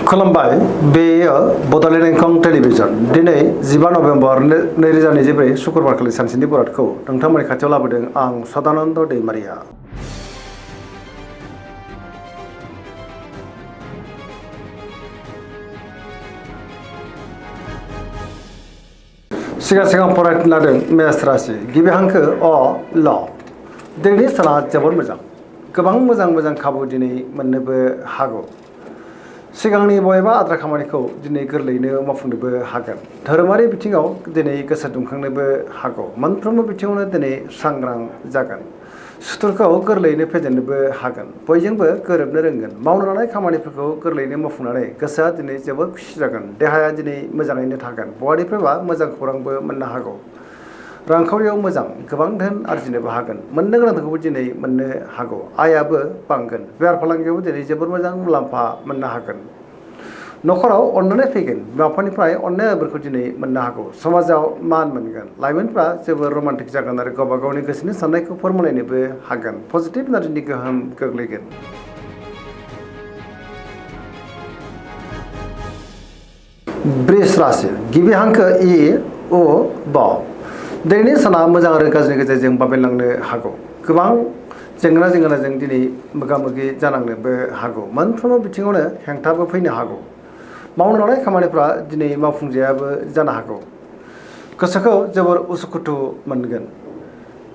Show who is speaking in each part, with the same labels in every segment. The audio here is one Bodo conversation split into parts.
Speaker 1: खुलुमबाय बेयो बड'लेण्ड इंखं टेलिभिजन दिनै 15 नभेम्बर 2024 शुक्रबारखालि सानसेनि बरादखौ नोंथांमोननि खाथियाव लाबोदों आं सदानन्द दैमारिया। सिगां फरायनो लादों मेष राशि गिबि हांखो अ ल दिनैनि साना जोबोर मोजां गोबां मोजां खाबु दिनै मोननोबो हागौ। सिगांनि बबेबा आद्रा खामानिखौ दिनै गोरलैयैनो मावफुंनोबो हागोन। धोरोमारि बिथिङाव दिनै गोसो दुंखांनोबो हागौ। मोनफ्रोमबो बिथिङावनो दिनै सांग्रां जागोन। सुथुरखौ गोरलैयैनो फेजेननोबो हागोन। बयजोंबो गोरोबनो रोंगोन। मावनो लानाय खामानिफोरखौ गोरलैयैनो मावफुंनानै गोसोआ दिनै जोबोर खुसि जागोन। देहाया दिनै मोजाङैनो थागोन। बहानिफ्रायबा मोजां खौरांबो मोननो हागौ। रांखावरियाव मोजां गोबां धोन आरजिनोबो हागोन। मोननो गोनांखौबो दिनै मोननो हागौ। आयाबो बांगोन। बेफार फालांगियावबो दिनै जोबोर मोजां मुलाम्फा मोननो हागोन। न'खराव अननानै फैगोन। बिमा बिफानिफ्राय अननाय बोरखौ दिनै मोननो हागौ। समाजाव मान मोनगोन। लाइमोनफ्रा जोबोर रमान्टिक जागोन आरो गावबा गावनि गोसोनि साननायखौ फोरमायलायनोबो हागोन। पजिटिभ एनार्जिनि गोहोम गोग्लैगोन। वृष राशि गिबि हांखो इ उ ब दिनैनि साना मोजां आरो गाज्रिनि गेजेरजों बाबेनलांनो हागौ। गोबां जेंनाजों दिनै मोगा मोगि जानांनोबो हागौ। मोनफ्रोमबो बिथिङावनो हेंथाबो फैनो हागौ। मावनो लानाय खामानिफ्रा दिनै मावफुंजायाबो जानो हागौ। गोसोखौ जोबोर उसुखुथु मोनगोन।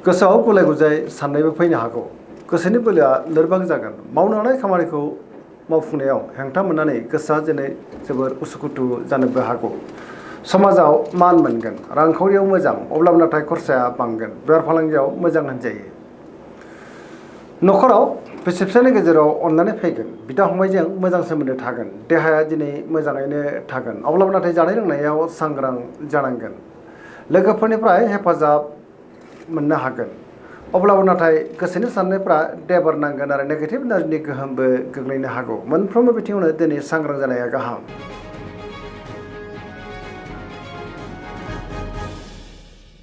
Speaker 1: गोसोआव गुलाय गुजाय साननायबो फैनो हागौ। गोसोनि बोलोआ लोरबां जागोन। मावनो लानाय खामानिखौ मावफुंनायाव हेंथा मोननानै गोसोआ दिनै जोबोर उसुखुथु जानोबो हागौ। समाजाव मान मोनगोन। रांखावरियाव मोजां अब्लाबो नाथाय खरसाया बांगोन। बेफार फालांगियाव मोजां होनजायो। न'खराव बिसि फिसायनि गेजेराव अननानै फैगोन। बिदा फंबायजों मोजां सोमोन्दो थागोन। देहाया दिनै मोजाङैनो थागोन। अब्लाबो नाथाय जानाय लोंनायाव सांग्रां जानांगोन। लोगोफोरनिफ्राय हेफाजाब मोननो हागोन। अब्लाबो नाथाय गोसोनि साननायफ्रा देबार नांगोन आरो नेगेटिभ एनार्जिनि गोहोमबो गोग्लैनो हागौ। मोनफ्रोमबो बिथिङावनो दिनै सांग्रां जानाया गाहाम।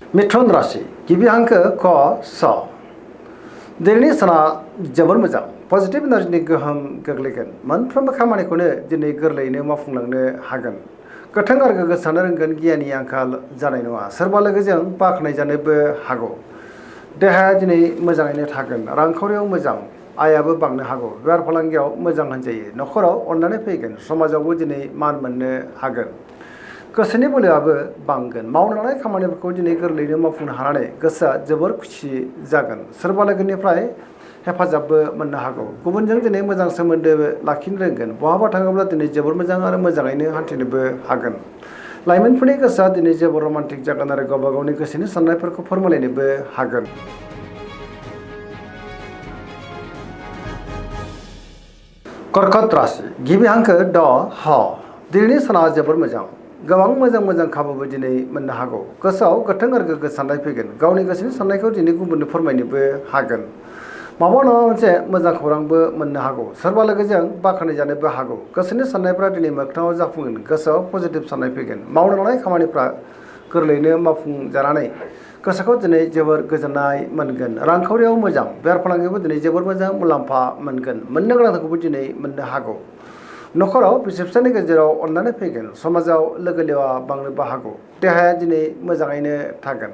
Speaker 1: मिथुन राशि गिबि हांखो क स दिनैनि साना जोबोर मोजां पजिटिभ एनार्जिनि गोहोम गोग्लैगोन। मोनफ्रोमबो खामानिखौनो दिनै गोरलैयैनो मावफुंलांनो हागोन। गोथों आरो गोग्गो साननो रोंगोन। गियाननि आंखाल जानाय नङा। सोरबा लोगोजों बाख्नाय जानोबो हागौ। देहाया दिनै मोजाङैनो थागोन। रांखावरियाव मोजां आयाबो बांनो हागौ। बेफार फालांगियाव मोजां होनजायो। न'खराव अननानै फैगोन। समाजावबो दिनै मान मोननो हागोन। गोसोनि बोलोआबो बांगोन। मावनो लानाय खामानिफोरखौ दिनै गोरलैयैनो मावफुंनो हानानै गोसोआ जोबोर खुसि जागोन। सोरबा लोगोनिफ्राय हेफाजाबबो मोननो हागौ। गुबुनजों दिनै मोजां सोमोन्दो लाखिनो रोंगोन। बहाबा थाङोब्ला दिनै जोबोर मोजां आरो मोजाङैनो हान्थिनोबो हागोन। लाइमोनफोरनि गोसोआ दिनै जोबोर रमान्टिक जागोन आरो गावबा गावनि गोसोनि साननायफोरखौ फोरमायलायनोबो हागोन। कर्कट राशि गिबि हांखो ड ह दिनैनि साना जोबोर मोजां गोबां मोजां खाबुबो दिनै मोननो हागौ। गोसोआव गोथों आरो गोग्गो साननाय फैगोन। गावनि गोसोनि साननायखौ दिनै गुबुननो फोरमायनोबो हागोन। माबा नङा मोनसे मोजां खौरांबो मोननो हागौ। सोरबा लोगोजों बाख्नाय जानोबो हागौ। गोसोनि साननायफ्रा दिनै मोगथाङाव जाफुंगोन। गोसोआव पजिटिभ साननाय फैगोन। मावनो लानाय खामानिफ्रा गोरलैयैनो मावफुंजानानै गोसोखौ दिनै जोबोर गोजोननाय मोनगोन। रांखावरियाव मोजां बेफार फालांगियावबो दिनै जोबोर मोजां मुलाम्फा मोनगोन। मोननो गोनांखौबो दिनै मोननो हागौ। न'खराव बिसि फिसायनि गेजेराव अननानै फैगोन। समाजाव लोगो लेवा बांनोबो हागौ। देहाया दिनै मोजाङैनो थागोन।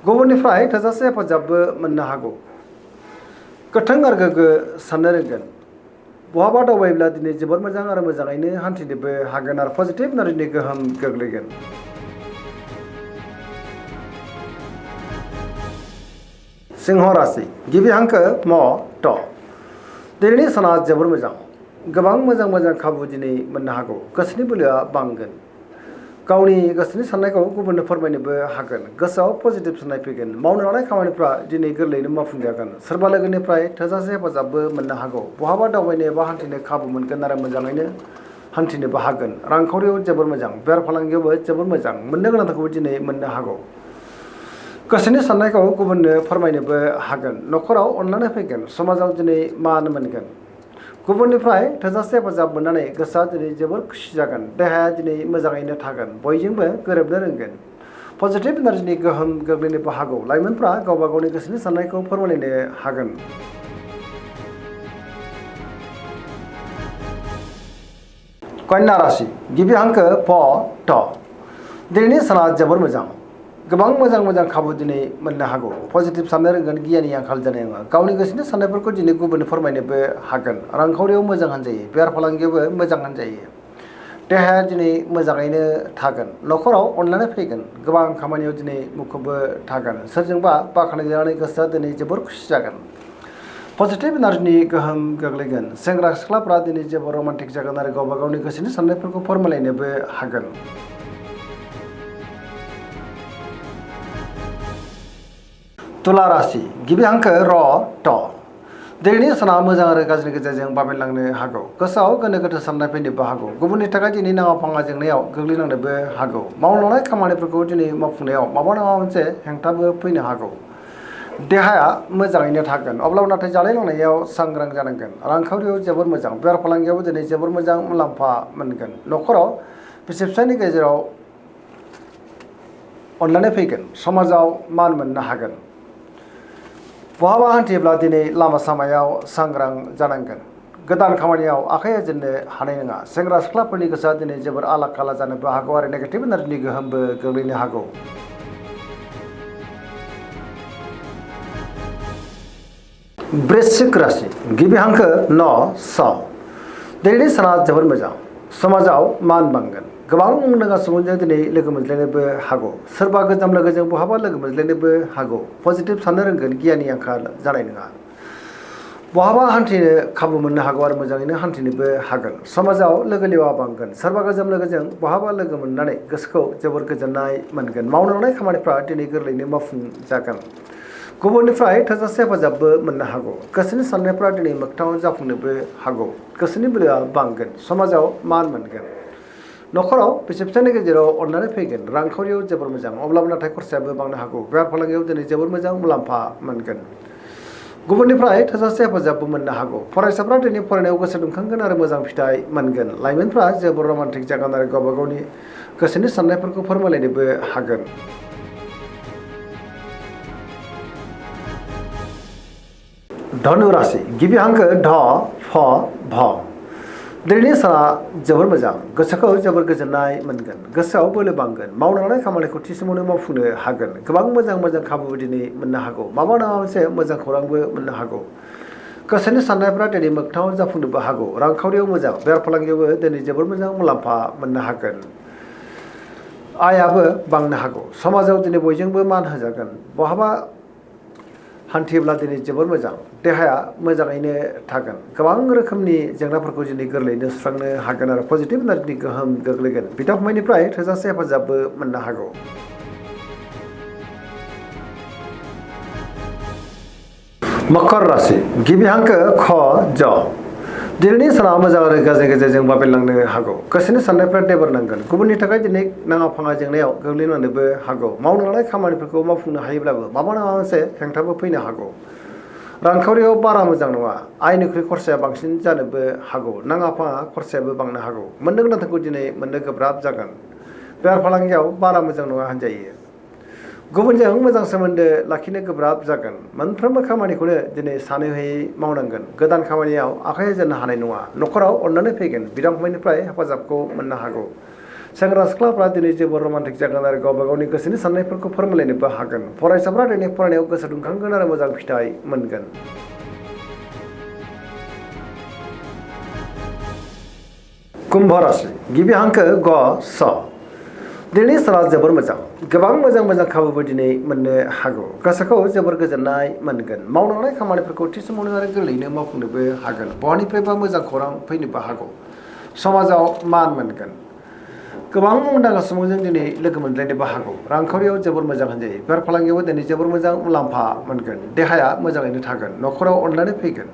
Speaker 1: गुबुननिफ्राय थोजासे हेफाजाबबो मोननो हागौ। गोथों आरो गोग्गो साननो रोंगोन। बहाबा दावबायोब्ला दिनै जोबोर मोजां आरो मोजाङैनो हान्थिनोबो हागोन आरो पजिटिभ एनार्जिनि गोहोम गोग्लैगोन। सिंह राशि गिबि हांखो म ट दिनैनि साना जोबोर मोजां गोबां मोजां खाबु दिनै मोननो हागौ। गोसोनि बोलोआ बांगोन। गावनि गोसोनि साननायखौ गुबुननो फोरमायनोबो हागोन। गोसोआव पजिटिभ साननाय फैगोन। मावनो लानाय खामानिफ्रा दिनै गोरलैयैनो मावफुंजागोन। सोरबा लोगोनिफ्राय थोजासे हेफाजाबबो मोननो हागौ। बहाबा दावबायनो एबा हान्थिनो खाबु मोनगोन आरो मोजाङैनो हान्थिनोबो हागोन। रांखावरियाव जोबोर मोजां बेफार फालांगियावबो जोबोर मोजां मोननो गोनांखौबो दिनै मोननो हागौ। गोसोनि साननायखौ गुबुननो फोरमायनोबो हागोन। न'खराव अननानै फैगोन। समाजाव दिनै मान मोनगोन। गुबुननिफ्राय थोजासे हेफाजाब मोननानै गोसोआ दिनै जोबोर खुसि जागोन। देहाया दिनै मोजाङैनो थागोन। बयजोंबो गोरोबनो रोंगोन। पजिटिभ एनार्जिनि गोहोम गोग्लैनोबो हागौ। लाइमोनफ्रा गावबा गावनि गोसोनि साननायखौ फोरमायलायनो हागोन। कन्या राशि गिबि हांखो फ ट दिनैनि साना जोबोर मोजां गोबां मोजां मोजां खाबु दिनै मोननो हागौ पजिटिभ साननो रोंगोन गियाननि आंखाल जानाय नङा गावनि गोसोनि साननायफोरखौ दिनै गुबुननो फोरमायनोबो हागोन रांखावरियाव मोजां होनजायो बेफार फालांगियावबो मोजां होनजायो देहाया दिनै मोजाङैनो थागोन न'खराव अनलायनाय फैगोन गोबां खामानियाव दिनै मुखुबबो थागोन सोरजोंबा बाख्नायजानानै गोसोआ दिनै जोबोर खुसि जागोन पजिटिभ एनार्जिनि गोहोम गोग्लैगोन सेंग्रा सिख्लाफ्रा दिनै जोबोर रमान्टिक जागोन आरो गावबा गावनि गोसोनि साननायफोरखौ फोरमायलायनोबो हागोन तुला राशि गिबि हांखो र ट दिनैनि साना मोजां आरो गाज्रिनि गेजेरजों बाबेनलांनो हागौ गोसोआव गोनो गोथो साननाय फैनोबो हागौ गुबुननि थाखाय दिनै नाङा फाङा जेंनायाव गोग्लैनांनोबो हागौ मावलांनाय खामानिफोरखौ दिनै मावफुंनायाव माबा नङा मोनसे हेंथाबो फैनो हागौ देहाया मोजाङैनो थागोन अब्लाबो नाथाय जानाय लोंनायाव सांग्रां जानांगोन रांखावरियाव जोबोर मोजां बेफार फालांगियावबो दिनै जोबोर मोजां मुलाम्फा मोनगोन न'खराव बिसि फिसायनि गेजेराव अनलायनाय फैगोन समाजाव मान मोननो हागोन बहाबा हान्थियोब्ला दिनै लामा सामायाव सांग्रां जानांगोन गोदान खामानियाव आखाइ होजेननो हानाय नङा सेंग्रा सिख्लाफोरनि गोसोआ दिनै जोबोर आला खाला जानोबो हागौ आरो नेगेटिभ एनार्जिनि गोहोमबो गोग्लैनो हागौ वृश्चिक राशि गिबि हांखो न स दिनैनि साना जोबोर मोजां समाजाव मान बांगोन गोबां मुंदांखा सुबुंजों दिनै लोगो मोनज्लायनोबो हागौ सोरबा गोजाम लोगोजों बहाबा लोगो मोनज्लायनोबो हागौ पजिटिभ साननो रोंगोन गियाननि आंखाल जानाय नङा बहाबा हान्थिनो खाबु मोननो हागौ आरो मोजाङैनो हान्थिनोबो हागोन समाजाव लोगो लेवा बांगोन सोरबा गोजाम लोगोजों बहाबा लोगो मोननानै गोसोखौ जोबोर गोजोननाय मोनगोन मावनो लानाय खामानिफ्रा दिनै गोरलैयैनो मावफुंजागोन गुबुननिफ्राय थोजासे हेफाजाबबो मोननो हागौ गोसोनि साननायफ्रा दिनै मोगथाङाव जाफुंनोबो हागौ गोसोनि बोलोआ बांगोन समाजाव मान मोनगोन न'खराव बिसि फिसायनि गेजेराव अनलायनाय फैगोन रांखावरियाव जोबोर मोजां अब्लाबो नाथाय खरसायाबो बांनो हागौ बेफार फालांगियाव दिनै जोबोर मोजां मुलाम्फा मोनगोन गुबुननिफ्राय थोजासे हेफाजाबबो मोननो हागौ फरायसाफ्रा दिनै फरायनायाव गोसो दुंखांगोन आरो मोजां फिथाइ मोनगोन लाइमोनफ्रा जोबोर रमान्टिक जागोन आरो गावबा गावनि गोसोनि साननायफोरखौ फोरमायलायनोबो हागोन धनु राशि गिबि हांखो ढ फ भ दिनैनि साना जोबोर मोजां गोसोखौ जोबोर गोजोननाय मोनगोन गोसोआव बोलो बांगोन मावनो लानाय खामानिखौ थि समावनो मावफुंनो हागोन गोबां मोजां मोजां खाबुबो दिनै मोननो हागौ माबा नङा मोनसे मोजां खौरांबो मोननो हागौ गोसोनि साननायफ्रा दिनै मोगथाङाव जाफुंनोबो हागौ रांखावरियाव मोजां बेफार फालांगियावबो दिनै जोबोर मोजां मुलाम्फा मोननो हागोन आयाबो बांनो हागौ समाजाव दिनै बयजोंबो मान होजागोन बहाबा हान्थियोब्ला दिनै जोबोर मोजां देहाया मोजाङैनो थागोन गोबां रोखोमनि जेंनाफोरखौ दिनै गोरलैयैनो सुस्रांनो हागोन आरो पजिटिभ एनार्जिनि गोहोम गोग्लैगोन बिदा फंबायनिफ्राय थोजासे हेफाजाबबो मोननो हागौ मकर राशि गिबि हांखो ख ज दिनैनि साना मोजां आरो गाज्रि गेजेरजों बाबेनलांनो हागौ गोसोनि साननायफ्रा देबर नांगोन गुबुननि थाखाय दिनै नाङा फाङा जेंनायाव गोग्लैनानैबो हागौ मावनो लानाय खामानिफोरखौ मावफुंनो हायोब्लाबो माबा नङा मोनसे हेंथाबो फैनो हागौ रांखावरियाव बारा मोजां नङा आयनिख्रुइ खरसाया बांसिन जानोबो हागौ नाङा फाङा खरसायाबो बांनो हागौ मोननो गोनांखौ दिनै मोननो गोब्राब जागोन बेफार फालांगियाव बारा मोजां नङा होनजायो गुबुनजों मोजां सोमोन्दो लाखिनो गोब्राब जागोन मोनफ्रोमबो खामानिखौनो दिनै सानै हयै मावनांगोन गोदान खामानियाव आखाइ होजेननो हानाय नङा न'खराव अननानै फैगोन बिदा फंबायनिफ्राय हेफाजाबखौ मोननो हागौ सेंग्रा सिख्लाफ्रा दिनै जोबोर रमान्टिक जागोन आरो गावबा गावनि गोसोनि साननायफोरखौ फोरमायलायनोबो हागोन फरायसाफ्रा दिनै फरायनायाव गोसो दुंखांगोन आरो मोजां फिथाइ मोनगोन कुम्भ राशि गिबि हांखो ग स दिनैनि साना जोबोर मोजां गोबां मोजां मोजां खाबुबो दिनै मोननो हागौ गोसोखौ जोबोर गोजोननाय मोनगोन मावनो लानाय खामानिफोरखौ थि समावनो आरो गोरलैयैनो मावफुंनोबो हागोन बहानिफ्रायबा मोजां खौरां फैनोबो हागौ समाजाव मान मोनगोन गोबां मुंदांखा सुबुंजों दिनै लोगो मोनज्लायनोबो हागौ रांखावरियाव जोबोर मोजां होनजायो बेफार फालांगियावबो दिनै जोबोर मोजां मुलाम्फा मोनगोन देहाया मोजाङैनो थागोन न'खराव अनलायनाय फैगोन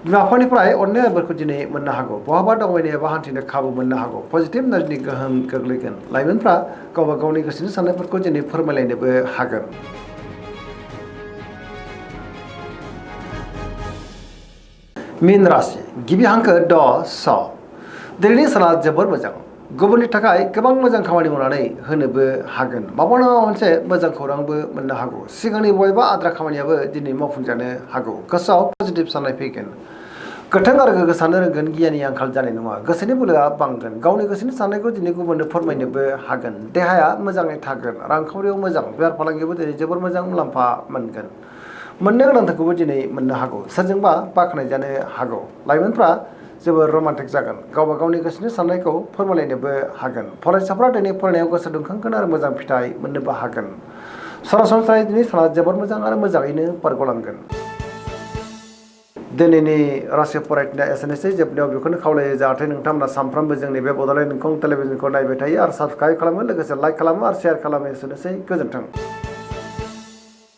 Speaker 1: बिमा बिफानिफ्राय अननाय आबोरखौ दिनै मोननो हागौ बहाबा दावबायनो एबा हान्थिनो खाबु मोननो हागौ पजिटिभ एनार्जिनि गोहोम गोग्लैगोन लाइमोनफ्रा गावबा गावनि गोसोनि साननायफोरखौ दिनै फोरमायलायनोबो हागोन मीन राशि गिबि हांखो ड स दिनैनि साना जोबोर मोजां गुबुननि थाखाय गोबां मोजां खामानि मावनानै होनोबो हागोन माबा नङा मोनसे मोजां खौरांबो मोननो हागौ सिगांनि बबेबा आद्रा खामानियाबो दिनै मावफुंजानो हागौ गोसोआव पजिटिभ साननाय फैगोन गोथों आरो गोग्गो साननो रोंगोन गियाननि आंखाल जानाय नङा गोसोनि बोलोआ बांगोन गावनि गोसोनि साननायखौ दिनै गुबुननो फोरमायनोबो हागोन देहाया मोजाङै थागोन रांखावरियाव मोजां बेफार फालांगियावबो दिनै जोबोर मोजां मुलाम्फा मोनगोन मोननो गोनांथारखौबो दिनै मोननो हागौ सोरजोंबा बाख्नायजानो हागौ लाइमोनफ्रा जोबोर रमान्टिक जागोन गावबा गावनि गोसोनि साननायखौ फोरमायलायनोबो हागोन फरायसाफ्रा दिनै फरायनायाव गोसो दुंखांगोन आरो मोजां फिथाइ मोननोबो हागोन सरासनस्रायै दिनै साना जोबोर मोजां आरो मोजाङैनो बारग'लांगोन दिनैनि राशि फरायथिनाया एसेनोसै जोबनायाव बेखौनो खावलायो जाहाथे नोंथांमोना सानफ्रोमबो जोंनि बे बड'लेण्ड इंखं टेलिभिजनखौ नायबाय थायो आरो साबस्क्राइब खालामो लोगोसे लाइक खालामो आरो शेयार खालामो एसेनोसै गोजोन्थों